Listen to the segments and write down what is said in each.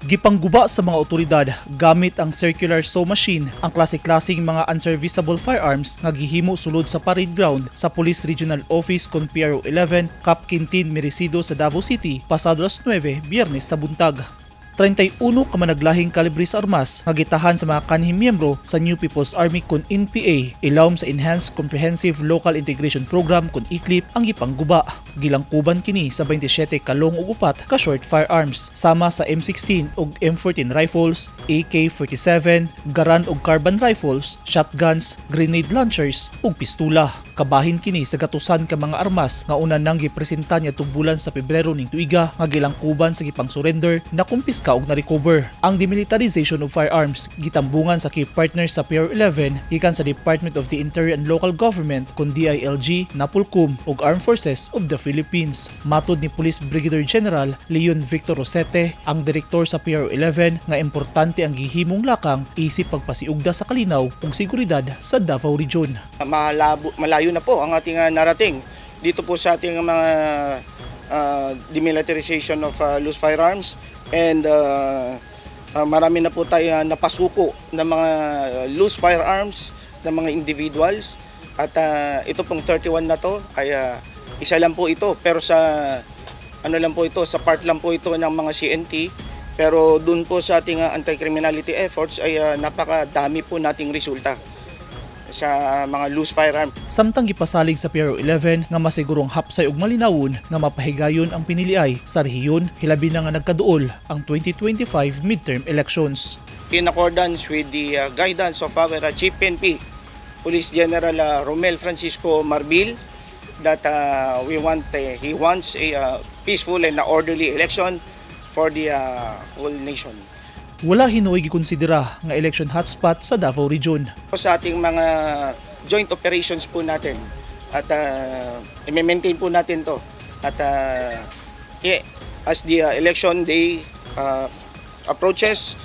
Gipangguba sa mga otoridad gamit ang circular saw machine ang klase-klaseng mga unserviceable firearms nga gihimo sulod sa parade ground sa Police Regional Office kon PRO 11, Cap Quintin Merecido sa Davao City pasado alas 9 Biyernes sa buntag. 31 ka managlahing kalibre sa armas nga gitahan sa mga kanhing miyembro sa New People's Army kon NPA ilawom sa Enhanced Comprehensive Local Integration Program kon ECLIP ang gipangguba. Gilangkuban kini sa 27 ka long ug 4 ka short firearms sama sa M16 ug M14 rifles, AK-47, Garand ug carbine rifles, shotguns, grenade launchers ug pistula. Kabahin kini sa gatusan ka mga armas nga una nang gipresenta niadtong bulan sa Pebrero ning tuiga nga gilangkuban sa gipang-surrender, nakumpiska ug na-recover. Ang demilitarization of firearms gitambungan sa key partners sa PR11 gikan sa Department of the Interior and Local Government kun DILG, Napolcom ug Armed Forces of the Philippines. Matod ni Police Brigadier General Leon Victor Rosete, ang direktor sa PR11, nga importante ang gihimong lakang isip pagpasiugda sa kalinaw ug seguridad sa Davao Region. Malabo, malayo na po ang ating narating dito po sa ating mga demilitarization of loose firearms and marami na po tayo napasuko ng mga loose firearms ng mga individuals at ito pong 31 na to ay isa lang po ito, pero sa ano lang po ito, sa part lang po ito ng mga CNT, pero dun po sa ating anti-criminality efforts ay napakadami po nating resulta sa mga loose firearm. Samtang gipasalig sa PRO 11 nga masigurong hapsay ug malinawon nga mapahigayon ang piniliay sa rehiyon, hilabi na nga nagkaduol ang 2025 midterm elections. In accordance with the guidance of our Chief PNP, Police General Romel Francisco Marbil, that he wants a peaceful and orderly election for the whole nation. Wala hinuoy gikonsidera nga election hotspot sa Davao Region. Sa ating mga joint operations po natin at i-maintain po natin to at yeah, as the election day approaches,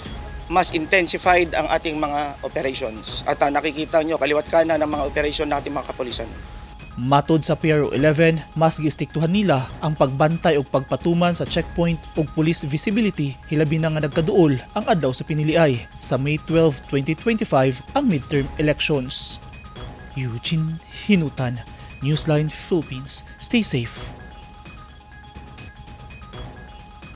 mas intensified ang ating mga operations at nakikita nyo kaliwat kanan ng mga operation natin, mga kapulisan. Matod sa PRO 11, mas giistiktuhan nila ang pagbantay ug pagpatuman sa checkpoint ug police visibility, hilabi na nga nagkaduol ang adlaw sa piniliay sa May 12, 2025 ang midterm elections. Eugene Hinutan, Newsline Philippines. Stay safe.